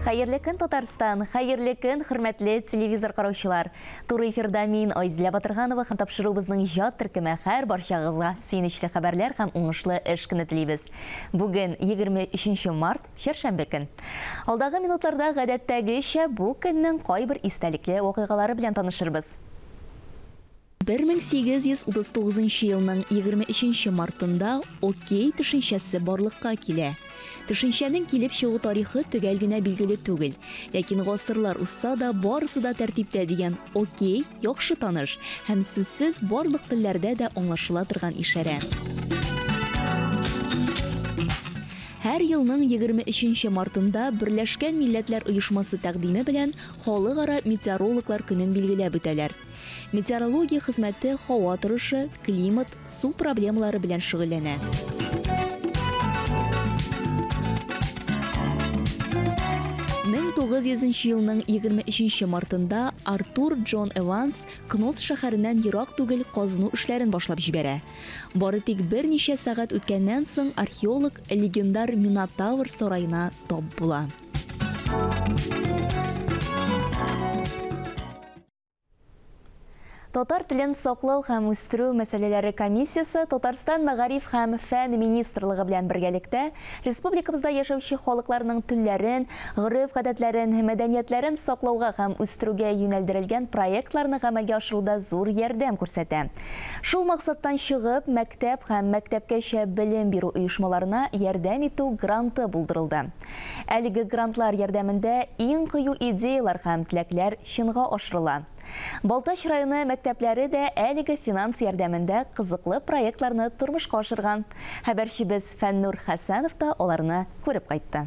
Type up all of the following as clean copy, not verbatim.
Хәерле көн, Татарстан! Хәерле көн, хөрмәтле телевизор караучылар! Туры эфирда мин, Айзилә Батырханова һәм тапшыруыбызның иҗат төркеме һәр барчагызга сөенечле хәбәрләр һәм уңышлы эш көне телибез. Бүген 23 март, чәршәмбе көн. Алдагы минутларда гадәттәгечә бу көннең кайбер истәлекле вакыйгалары белән танышырбыз. 1839 нчы елның 23 нче мартында окей төшенчәсе барлыкка килә. Төшенчәнең килеп чыгу тарихы төгәл генә билгеле түгел. Ләкин гасырлар узса да, барысы да тәртиптә дигән окей яхшы таныш һәм сүзсез барлык телләрдә дә аңлашыла торган ишарә. Һәр елның 23 нче мартында Берләшкән Милләтләр Оешмасы тәкъдиме белән Халыкара метеорологлар көнен билгеләп үтәләр. Метеорология хезмәте һава торышы, климат, су проблемалары белән шөгыльләнә. 1900 нче елның 23 нче мартында Артур Джон Эванс Кносс шәһәреннән ерак түгел казыну эшләрен башлап җибәрә. Бары тик берничә сәгать үткәннән соң археолог легендар Минотавр сараена тап була. Татар телен саклау һәм үстерү мәсьәләләре комиссиясе Татарстан Мәгариф һәм фән министрлыгы белән бергәлектә республикабызда яшәүче халыкларның телләрен, гореф-гадәтләрен, мәдәниятләрен саклауга һәм үстерүгә юнәлдерелгән проектларны гамәлгә ашыруда зур ярдәм күрсәтә. Шул максаттан чыгып, мәктәп һәм мәктәпкәчә белем бирү оешмаларына ярдәм итү гранты булдырылды. Әлеге грантлар ярдәмендә иң кыю идеяләр һәм теләкләр чынга ашырыла. Балтач районы мәктәпләре дә әлеге финанс ярдәмендә кызыклы проектларны тормышка ашырган. Хәбәрчебез Фәннур Хәсәнов та аларны күреп кайтты.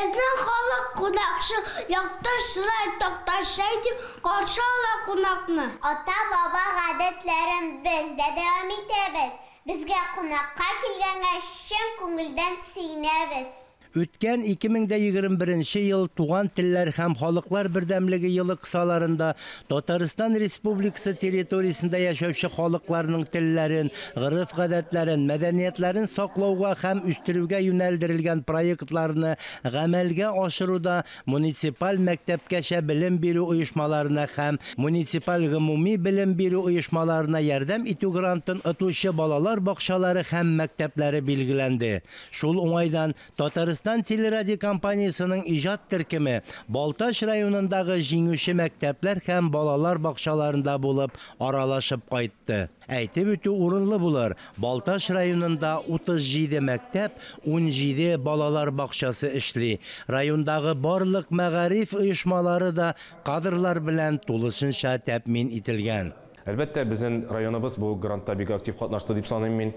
Безнең халык кунакчыл, якты чырай, такта чәй дип каршы ала кунакны. Ата-баба гадәтләрен без дә дәвам итәбез. Безгә кунакка килгәнгә чын күңелдән сөенәбез. Үткән 2021 ел Туган телләр һәм халыклар бердәмлеге елы кысаларында Татарстан Республикасы территориясендә яшәүче халыкларның телләрен, гореф-гадәтләрен, мәдәниятләрен саклауга һәм үстерүгә юнәлдерелгән проектларны гамәлгә ашыруда муниципаль мәктәпкәчә белем бирү оешмаларына һәм муниципаль гомуми белем бирү оешмаларына ярдәм итү грантын отучы балалар бакчалары һәм мәктәпләре билгеләнде. Шул уңайдан Татарстан телерадиокомпаниясенең иҗат төркеме Балтач районындагы җиңүче мәктәпләр һәм балалар бакчаларында булып аралашып кайтты. Әйтеп үтү урынлы булыр, Балтач районында 37 мәктәп, 17 балалар бакчасы эшли. Райондагы барлык мәгариф оешмалары да кадрлар белән тулысынча тәэмин ителгән. Әлбәттә, безнең районыбыз бу грантта бик актив катнашты дип саныйм мин.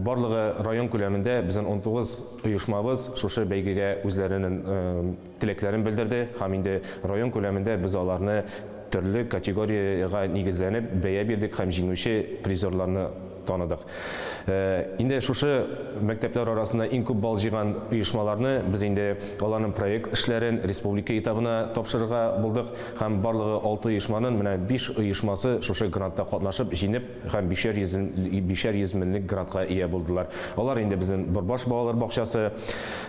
Барлыгы район күләмендә безнең 19 оешмабыз шушы бәйгегә үзләренең теләкләрен белдерде һәм инде район күләмендә без аларны төрле категориягә нигезләнеп бәя бирдек һәм җиңүче призерларны таныдык. Инде шушы мәктәпләр арасында иң күп балл җыйган оешмаларны без инде аларның проект эшләрен республика этабына тапшырырга булдык һәм барлыгы 6 оешманың менә 5 оешмасы шушы грантта катнашып җиңеп һәм 500 меңлек грантка ия булдылар. Алар инде безнең Борбаш балалар бакчасы,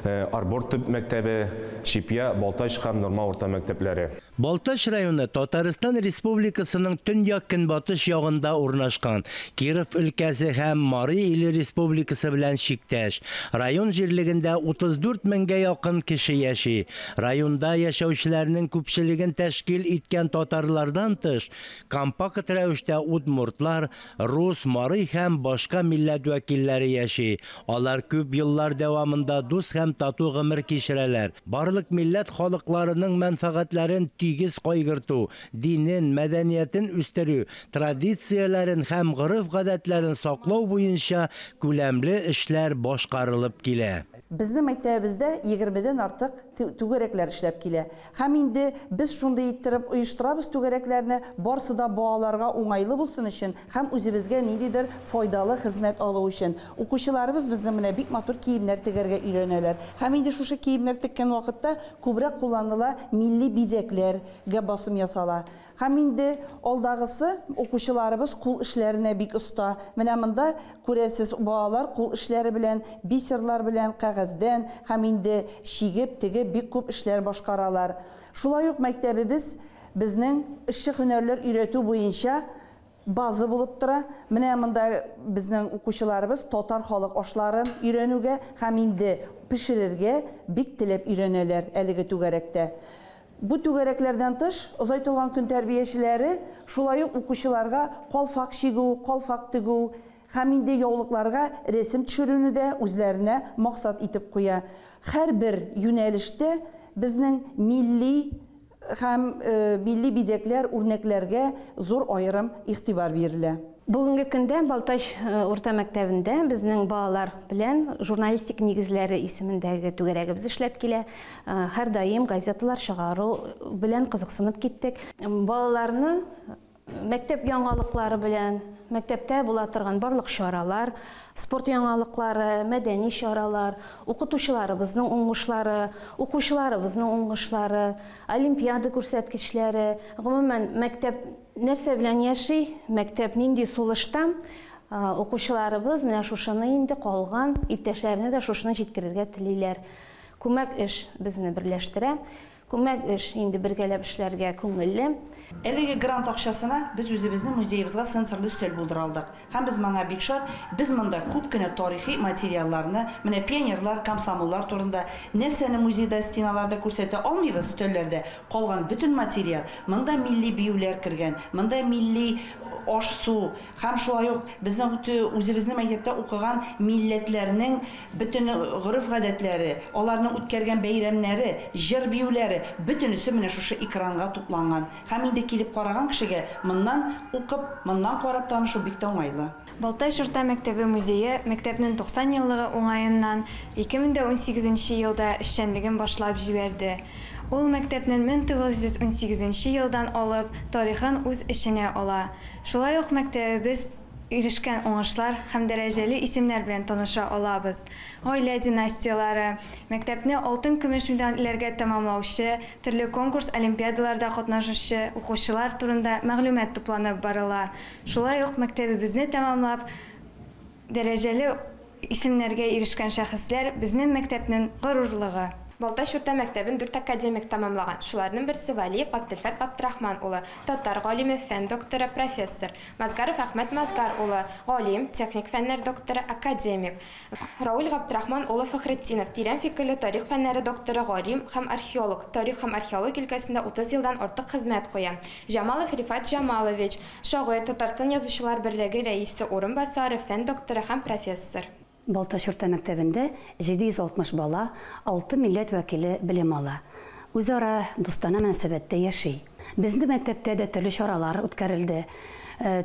Арбор төп мәктәбе, Чепья, Балтач һәм Норма урта мәктәпләре. Балтач районы Татарстан Республикасының төньяк-көнбатыш ягында урнашкан, Киров өлкәсе һәм Мари Иле Республикасы белән чиктәш. Район җирлегендә 34 меңгә якын кеше яши. Районда яшәүчеләрнең күпчелеген тәшкил иткән татарлардан тыш, компакт рәвештә удмуртлар, Рус, мари һәм башка милләт вәкилләре яши. Алар күп еллар дәвамында дус һәм тату гомер кичерәләр. Барлык милләт халыкларының мәнфәгатьләрен тигез кайгырту, динен, мәдәниятен үстерү, традицияләрен һәм гореф-гадәтләрен саклау буенча күләмле эшләр башкарылып килә. Безнең мәктәбебездә егермедән артык түгәрәкләр эшләп килә. Һәм инде без шундый иттереп оештырабыз түгәрәкләрне, барсы да балаларга уңайлы булсын өчен һәм үзебезгә ниндидер файдалы хезмәт алу өчен. Укучыларыбыз безнең менә бик матур киемнәр тегәргә өйрәнәләр. Һәм инде шушы киемнәр теккән вакытта күбрәк кулланыла милли бизәкләр гә басым ясала. Һәм инде алдагысы, укучыларыбыз кул эшләренә бик оста. Менә. Менә монда күрәсез, балалар кул эшләре белән, бисерлар белән, кәгазьдән һәм инде чигеп, тегеп бик күп эшләр башкаралар. Шулай ук мәктәбебез безнең эшче һөнәрләр өйрәтү буенча база булып тора. Менә монда безнең укучыларыбыз татар халык ашларын өйрәнүгә һәм инде пешерергә бик теләп өйрәнәләр әлеге түгәрәктә. Бу түгәрәкләрдән тыш, озайтылган көн тәрбиячеләре шулай ук укучыларга калфак чигү, калфак тегү һәм инде яулыкларга рәсем төшерүне дә үзләренә максат итеп куя. Һәрбер юнәлештә безнең милли һәм милли бизәкләр, үрнәкләргә зур аерым игътибар бирелә. Бүгенге көндә Балтач урта мәктәбендә безнең балалар белән журналистик нигезләре исемендәге түгәрәгебез эшләп килә. Һәрдаим газеталар чыгару белән кызыксынып киттек. Балаларны мәктәп яңалыклары белән, мәктәптә була торган барлык чаралар, спорт яңалыклары, мәдәни чаралар, укытучыларыбызның уңышлары, укучыларыбызның уңышлары, олимпиада күрсәткечләре, гомумән мәктәп нәрсә белән яши, мәктәп нинди сулышта, укучыларыбыз менә шушыны инде калган иптәшләренә дә шушыны җиткерергә телиләр. Күмәк эш безне берләштерә. Күмәк эш инде бергәләп эшләргә күңелле. Әлеге грант акчасына без үзебезнең музеебызга сенсорлы өстәл булдыра алдык. Һәм без моңа бик шат. Без монда күп кенә тарихи материалларны, менә пионерлар, комсомоллар турында нәрсәне музейда стеналарда күрсәтә алмыйбыз, өстәлләрдә калган бөтен материал. Монда милли биюләр кергән, монда милли аш-су һәм шулай ук безнең үзебезнең мәктәптә укыган милләтләрнең бөтен гореф-гадәтләре, аларның үткәргән бәйрәмнәре, җыр биюләре бөтенесе менә шушы экранга тупланган. Һәм инде килеп караган кешегә моннан укып, моннан карап танышу бик тә уңайлы. Балтач урта мәктәбе музее мәктәпнең 90 еллыгы уңаеннан 2018 елда эшчәнлеген башлап җибәрде. Ул мәктәпнең 1918 елдан алып тарихын үз эченә ала. Шулай ук мәктәбебез ирешкән уңышлар һәм дәрәҗәле исемнәр белән таныша алабыз. Гаилә династиялары, мәктәпне алтын көмеш медальләргә тәмамлаучы, төрле конкурс, олимпиадаларда катнашучы укучылар турында мәгълүмат тупланып барыла. Шулай ук мәктәбебезне тәмамлап, дәрәҗәле исемнәргә ирешкән шәхесләр безнең мәктәпнең горурлыгы. Балтач урта мәктәбен 4 академик тәмамлаган. Шуларның берсе Валиев Габделфәрт Габдрахман улы, татар галиме, фән докторы, профессор. Мазгаров Әхмәт Мазгар улы, галим, техник фәннәр докторы, академик. Рауль Габдрахман улы Фахретдинов, тирән фикерле тарих фәннәре докторы, галим һәм археолог. Тарих һәм археология өлкәсендә 30 елдан артык хезмәт куя. Җамалов Рифат Җамалович, шагыйрь, Татарстан Язучылар берлеге рәисе урынбасары, фән докторы һәм профессор. Балтач урта мәктәбендә 760 бала, 6 милләт вәкиле белем ала. Үзара дустанә мөнәсәбәттә яши. Безнең мәктәптә дә төрле чаралар үткәрелде,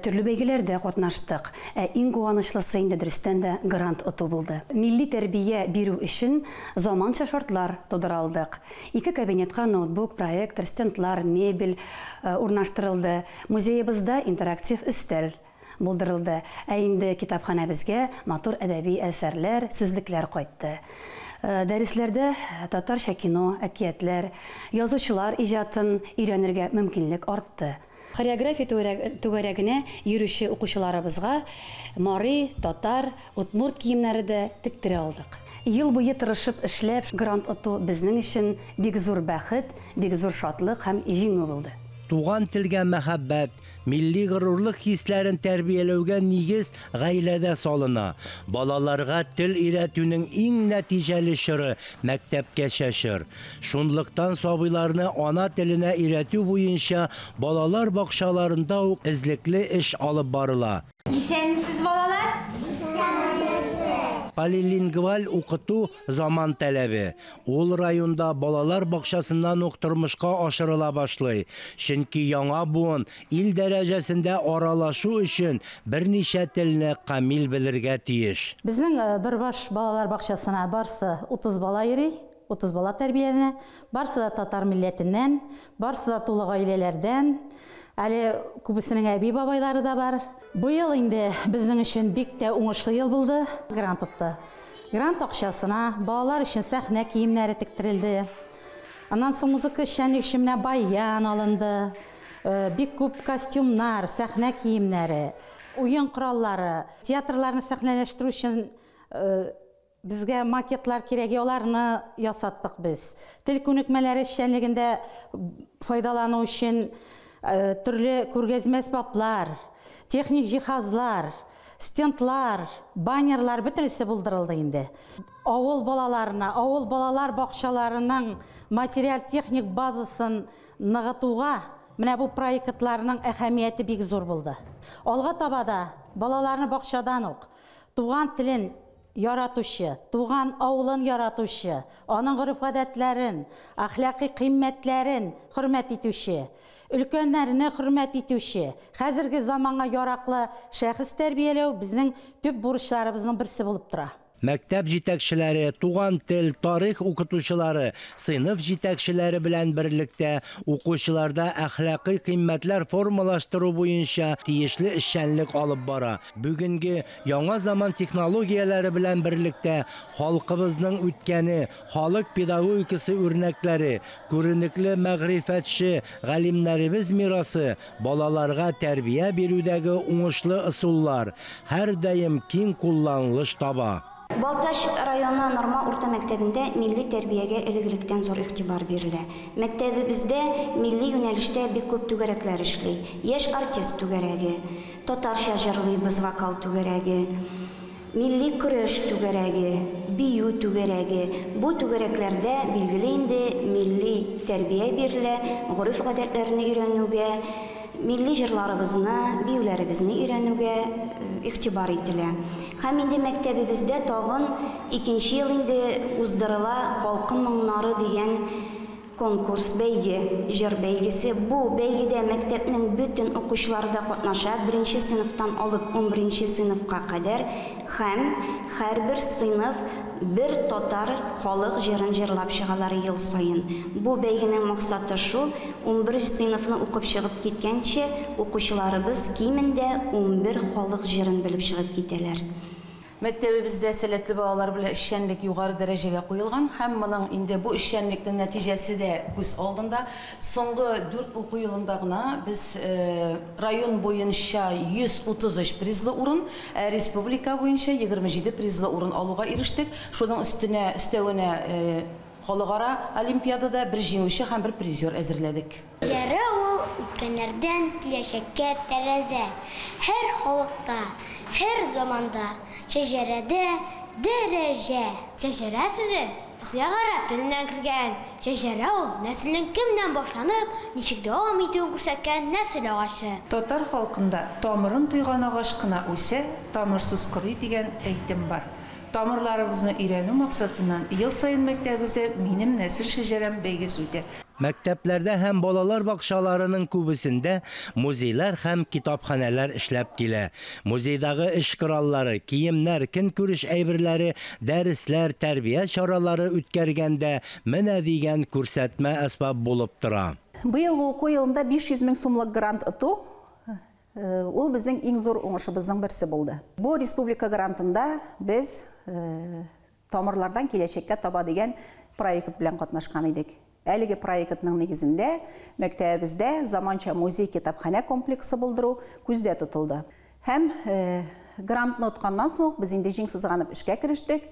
төрле бәйгеләрдә катнаштык. Ә иң куанычлысы инде дөрестән дә грант оту булды. Милли тәрбия бирү өчен заманча шартлар тудыра алдык. 2 кабинетка ноутбук, проектор, стендлар, мебель урнаштырылды. Музеебызда интерактив өстәл булдырылды. Ә инде китапханәбезгә матур әдәби әсәрләр, сүзлекләр кайтты. Дәресләрдә татарча кино, әкиятләр, язучылар иҗатын өйрәнергә мөмкинлек артты. Хореография түгәрәгенә йөрүче укучыларыбызга мари, татар, удмурт киемнәре дә тектерә алдык. Ел буе тырышып эшләп, грант оту безнең өчен бик зур бәхет, бик зур шатлык һәм җиңү булды. Туган телгә мәхәббәт, милли горурлык хисләрен тәрбияләүгә нигез гаиләдә салына. Балаларга тел өйрәтүнең иң нәтиҗәле чоры мәктәпкәчә чор. Шунлыктан сабыйларны ана теленә өйрәтү буенча балалар бакчаларында ук эзлекле эш алып барыла. Исәнмесез, балалар? Полилингваль укыту заман таләбе. Ул районда балалар бакчасыннан ук тормышка ашырыла башлый. Чөнки яңа буын ил дәрәҗәсендә аралашу өчен берничә телне камил белергә тиеш. Безнең Бөрбаш балалар бакчасына барсы 30 бала йөри, 30 бала тәрбияләнә. Барсы да татар милләтеннән, барсы да тулы гаиләләрдән. Әле күбесенең әби бабайлары да бар. Быел инде безнең өчен бик тә уңышлы ел булды. Грант тотты. Грант акчасына балалар өчен сәхнә киемнәре тектерелде. Аннан соң музыка эшчәнлеге өчен менә баян алынды. Бик күп костюмнар, сәхнә киемнәре. Уен кораллары, театрларны сәхнәләштерү өчен безгә макетлар кирәк, аларны ясаттык без. Тел күнекмәләре эшчәнлегендә файдалану өчен төрле күргәзмә әсбаплар, техник җиһазлар, стендлар, баннерлар бөтенесе булдырылды инде. Авыл балаларына, авыл балалар бакчаларының материаль-техник базасын ныгытуга менә бу проектларның әһәмияте бик зур булды. Алга таба да балаларны бакчадан ук туган телен яратучы, туган авылын яратучы, аның гореф-гадәтләрен, әхлакый кыйммәтләрен хөрмәт итүче, өлкәннәрне хөрмәт итүче, хәзерге заманга яраклы шәхес тәрбияләү безнең төп бурычларыбызның берсе булып тора. Мәктәп җитәкчеләре, туган тел, тарих укытучылары, сыйныф җитәкчеләре белән берлектә укучыларда әхлакый кыйммәтләр формалаштыру буенча тиешле эшчәнлек алып бара. Бүгенге яңа заман технологияләре белән берлектә халкыбызның үткәне, халык педагогикасы үрнәкләре, күренекле мәгърифәтче галимнәребез мирасы, балаларга тәрбия бирүдәге уңышлы ысуллар һәрдаим киң кулланылыш таба. Балтач районы Норма урта мәктәбендә милли тәрбиягә элек-электән зур игътибар бирелә. Мәктәбебездә милли юнәлештә бик күп түгәрәкләр эшли. Яшь артист түгәрәге, татарча җырлыйбыз вокал түгәрәге, милли көрәш түгәрәге, бию түгәрәге. Бу түгәрәкләрдә билгеле инде милли тәрбия бирелә, гореф-гадәтләрне өйрәнүгә, милли җырларыбызны, биюләребезне өйрәнүгә игътибар ителә. Һәм инде мәктәбебездә тагын икенче ел инде уздырыла Халкым моңнары дигән конкурс, бәйге, җыр бәйгесе. Бу бәйгедә мәктәпнең бөтен укучылары да катнаша, беренче сыйныфтан алып 11 сыйныфка кадәр, һәм һәрбер сыйныф бер татар халык җырын җырлап чыгалар ел саен. Бу бәйгенең максаты шул, 11 сыйныфны укып чыгып киткәнче укучыларыбыз кимендә 11 халык җырын белеп чыгып китәләр. Мәктәбебездә сәләтле балалар белән эшчәнлек югары дәрәҗәгә куелган һәм моның инде бу эшчәнлекнең нәтиҗәсе дә күз алдында. Соңгы 4 уку елында гына без район буенча 133 призлы урын, ә республика буенча 27 призлы урын алуга ирештек. Шуның өстенә, өстәвенә халыкара олимпиадада бер җиңүче һәм бер призер әзерләдек. Җыры ул үткәннәрдән киләчәккә тәрәзә. Һәр халыкта, һәр заманда шәҗәрәдә дәрәҗә. Шәҗәрә сүзе безгә гарәп теленнән кергән. Шәҗәрә ул нәселнең кемнән башланып, ничек дәвам итүен күрсәткән нәсел агачы. Татар халкында тамырын тойган агач кына үсә, тамырсыз корый дигән әйтем бар. Тамырларыбызны өйрәнү максатыннан ел саен мәктәбебездә Минем нәсел шәҗәрәм бәйгесе үтә. Мәктәпләрдә һәм балалар бакчаларының күбесендә музейлар һәм китапханәләр эшләп килә. Музейдагы эш кораллары, киемнәр, көнкүреш әйберләре, дәресләр, тәрбия чаралары үткәргәндә менә дигән күрсәтмә әсбап булып тора. Быелгы уку елында 500 мең сумлык грант оту ул безнең иң зур уңышыбызның берсе булды. Бу республика грантында без тамырлардан киләчәккә таба дигән проект белән катнашкан идек. Әлеге проектның нигезендә мәктәбебездә заманча музей китапханә комплексы булдыру күздә тотылды. Һәм грантны отканнан соң без инде җиң сызганып эшкә керештек.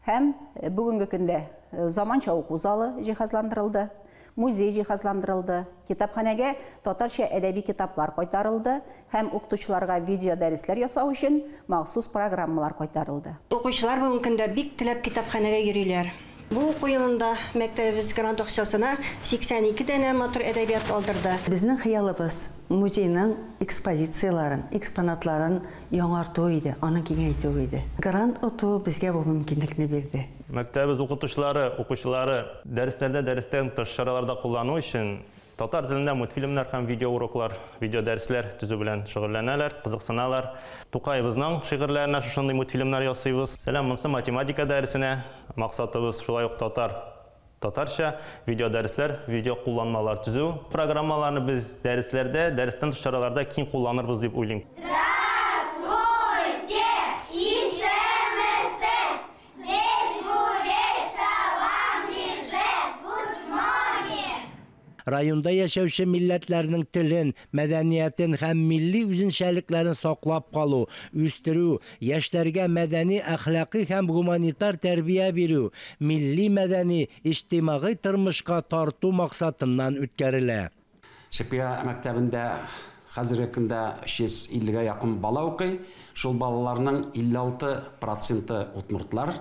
Һәм бүгенге көндә заманча уку залы җиһазландырылды, музей җиһазландырылды, китапханәгә татарча әдәби китаплар кайтарылды һәм укытучыларга видео дәресләр ясау өчен махсус программалар кайтарылды. Укучылар бүгенге көндә бик теләп китапханәгә йөриләр. Бу уку елында мәктәбебез грант акчасына 82 данә матур әдәбият алдырды. Безнең хыялыбыз музейның экспозицияләрен, экспонатларын яңарту иде, аны киңәйтү иде. Грант оту безгә бу мөмкинлекне бирде. Мәктәбебез укытучылары, укучылары дәресләрдә, дәрестән тыш чараларда куллану өчен татар телендә мультфильмнар һәм видеоуроклар, видеодәресләр төзү белән шөгыльләнәләр, кызыксыналар. Тукаебызның шигырьләренә шушындый мультфильмнар ясыйбыз. Сәлам, монысы математика дәресенә максатыбыз шулай ук татарча видеодәресләр, видео кулланмалар төзү. Программаларны без дәресләрдә, дәрестән тыш чараларда киң кулланырбыз дип уйлыйм. Здравствуйте, исәнмесез! Здесь гулей, салам, лиже, good morning! районда яшәүче милләтләрнең телен, мәдәниятен һәм милли үзенчәлекләрен саклап калу, үстерү, яшьләргә мәдәни, әхлакый һәм гуманитар тәрбия бирү, милли мәдәни, иҗтимагый тормышка тарту максатыннан үткәрелә. Шепия мәктәбендә хәзерге көндә 350-гә якын бала укый. Шул балаларның 56 проценты удмуртлар,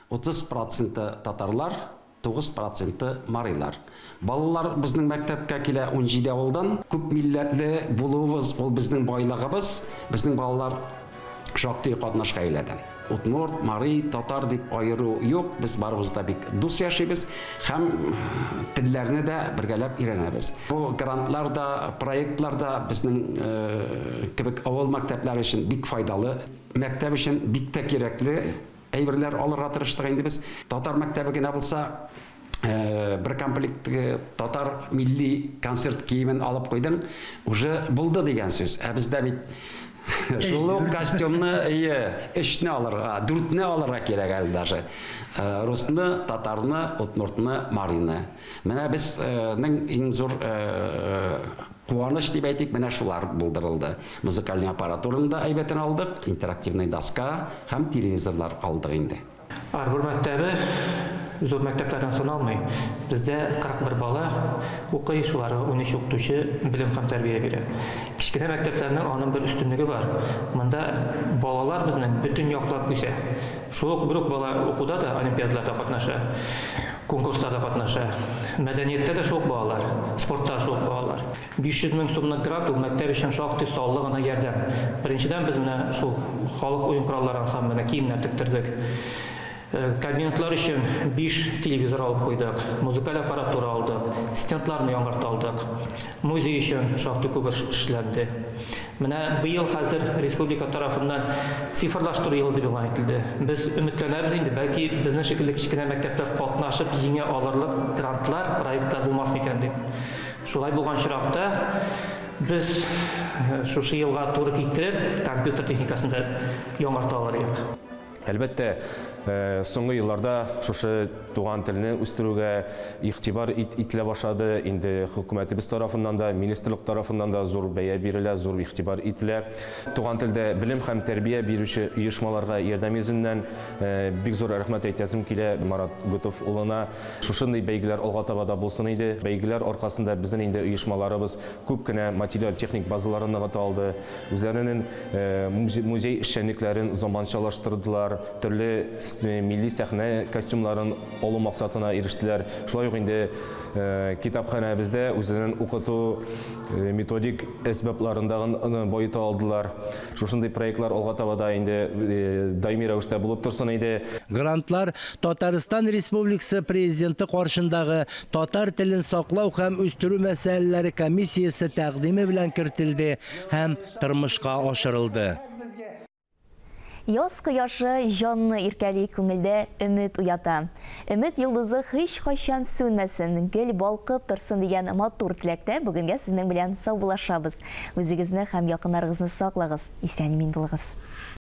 30 проценты татарлар, 9 проценты марилар. Балалар безнең мәктәпкә килә 17 авылдан. Күп милләтле булуыбыз ул безнең байлыгыбыз. Безнең балалар шактый катнаш гаиләдән. Удмурт, мари, татар дип аеру юк. Без барыбыз да бик дус яшибез һәм телләрне дә бергәләп өйрәнәбез. Бу грантлар да, проектлар да безнең кебек авыл мәктәпләре өчен бик файдалы. Мәктәп өчен бик тә кирәкле әйберләр алырга тырыштык инде без. Татар мәктәбе генә булса, бер комплект татар милли концерт киемен алып куйдың, уже булды дигән сүз. Ә бездә бит шул ук костюмны, әйе, өчне алырга, дүртне алырга кирәк әле даже. Русны, татарны, удмуртны, марины. Менә безнең иң зур куаныч дип әйтик, менә шулар булдырылды. Музыкальный аппаратураны да әйбәтен алдык, интерактивный доска һәм телевизорлар алдык инде. Арбор мәктәбе зур мәктәпләрдән саналмый. Бездә 41 бала укый, шуларга 13 укытучы белем һәм тәрбия бирә. Кечкенә мәктәпләрнең аның бер өстенлеге бар. Монда балалар безнең бөтен яклап үсә. Шул ук бер үк бала укуда да олимпиадаларда катнаша, конкурсларда катнаша. Мәдәнияттә дә шул ук балалар, спортта шул ук балалар. 500 мең сумлык грант ул мәктәп өчен шактый саллы гына ярдәм. Беренчедән, без менә шул халык уен кораллары ансамбленә киемнәр тектердек. Кабинетлар өчен 5 телевизор алып куйдык, музыкаль аппаратура алдык, стендларны яңарта алдык. Музей өчен шактый күп эш эшләнде. Менә быел хәзер республика тарафыннан цифрлаштыру елы дип игълан ителде. Без өметләнәбез инде, бәлки безнең шикелле кечкенә мәктәпләр катнашып җиңә алырлык грантлар, проектлар булмас микән дип. Шулай булган очракта без шушы елга туры китереп компьютер техникасын да яңарта алыр идек. Әлбәттә, соңгы елларда шушы туган телне үстерүгә игътибар ителә башлады. Инде хөкүмәтебез тарафыннан да, министрлык тарафыннан да зур бәя бирелә, зур игътибар ителә. Туган телдә белем һәм тәрбия бирүче оешмаларга ярдәм йөзеннән бик зур рәхмәт әйтәсем килә Марат Готов улына. Шушындый бәйгеләр алга таба да булсын иде. Бәйгеләр аркасында безнең инде оешмаларыбыз күп кенә материаль-техник базаларын ныгыта алды. Үзләренең музей эшчәнлекләрен заманчалаштырдылар, төрле милли сәхнә костюмларын алу максатына ирештеләр. Шулай ук инде китапханәбездә үзләренең укыту методик әсбапларын да баета алдылар. Шушындый проектлар алга таба да инде даими рәвештә булып торсын иде. Грантлар Татарстан Республикасы Президенты каршындагы татар телен саклау һәм үстерү мәсьәләләре комиссиясе тәкъдиме белән кертелде һәм тормышка ашырылды. Яз кояшы җанны иркәли, күңелдә өмет уята. Өмет йолдызы һич кайчан сүнмәсен, гел балкып торсын дигән матур теләктә бүгенгә сезнең белән саубуллашабыз. Үзегезне һәм якыннарыгызны саклагыз, исән-имин булыгыз.